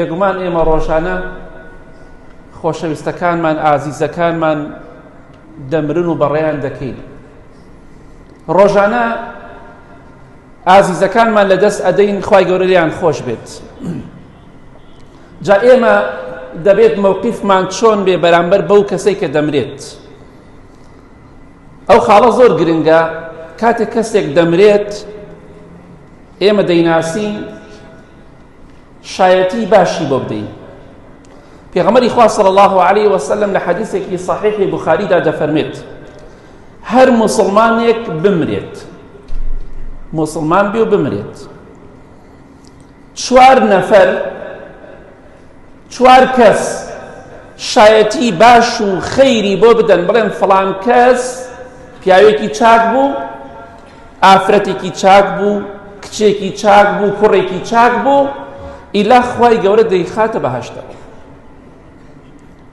بێگومان ئێمە ڕۆژانە خۆشەویستەکانمان ئازیزەکانمان دەمرن و بەڕێیان دەکەین ڕۆژانە ئازیزەکانمان لە دەست ئەدەین خی گەورە لێیان خۆش بێت جا ئێمە دەبێت مەوقفمان چۆن بێ بەرامبەر بەو کەسەی کە دەمرێت ئەو خاڵە زۆر گرنگە کاتێک کەسێک دەمرێت ئێمە دەیناسین شایەتی باشی بۆ بدەین پێغەمبەری خوا صلی الله علیه وسلم لە حەدیثێکی صحیحی بخاریدا دەفەرمێت هەر مسلمانێک بمرێت مسلمان بێ و بمرێت چوار نەفەر چوار کەس شایەتی باش و خەیری بۆ بدەن بڵێن فڵان کەس پیاوێکی چاک بوو ئافرەتێکی چاک بوو کچێکی چاک بوو کوڕێکی چاک بوو ئیلا خوای گەورە دەیخاتە بەهشتەوە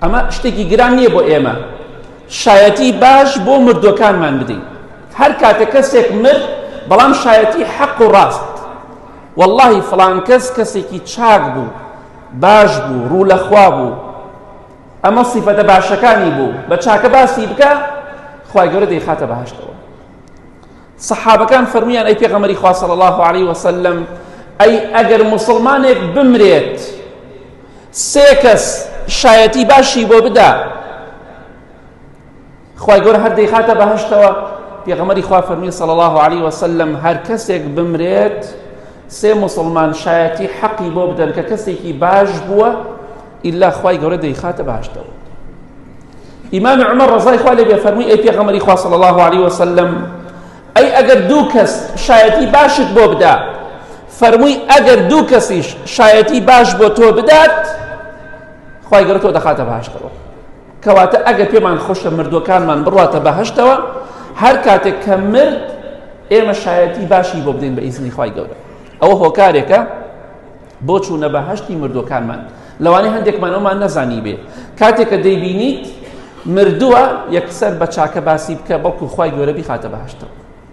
ئەمە شتێکی گران نییە بۆ ئێمە شایەتی باش بۆ مردوەکانمان بدەین هەر کاتە کەسێک مرد بەڵام شایەتی حەق و ڕاست واللهی فڵان کەس کەسێکی چاک بوو باش بوو ڕوو لە خوا بوو ئەمە سیفەتە باشەکانی بوو بە چاکە باسی بکە خوای گەورە دەیخاتە بەهشتەوە سەحابەکان فەرموویان ئەی پێغەمبەری خوا صلی الله علیه وسلم ئەی ئەگەر موسڵمانێک بمرێت سێ کەس شایەتی باشی بۆ بدا خوای گەورە هەر دەیخاتە بەهشتەوە پێغەمبەری خوا فەرمی صلی الله علیه وسلم هەر کەسێک بمرێت سێ مسلمان شایەتی حەقی بۆ بدەن کە کەسێکی باش بووە ئیلا خوای گەورە دەیخاتە بەهشتەوە ئیمام عومەر ڕەزای خوا لێ بێ فەرمووی ئەی پێغەمبەری خوا صلی الله علیه وسلم ئەی ئەگەر دوو کەس شایەتی باشت بۆ بدا فەرمووی ئەگەر دوو کەسیش شایەتی باش بۆ تۆ بدات خوای گەورە تۆ دەخاتە بەهەشتەوە کەواتە ئەگەر پێمان خۆشە مردووەکانمان بڕاتە بەهەشتەوە هەر کاتێک کە مرد ئێمە شایەتی باشی بۆ بدەین بە ئیزنی خوای گەورە ئەوە هۆکارێکە بۆ چوونە بەهەشتی مردووەکانمان لەوانەیە هەندێکمان ئەومان نەزانیبێ کاتێک کە دەیبینیت مردووە یەکسەر بە چاکە باسی بکە بەڵکو خوای گەورە بیخاتە بەهەشتەوە.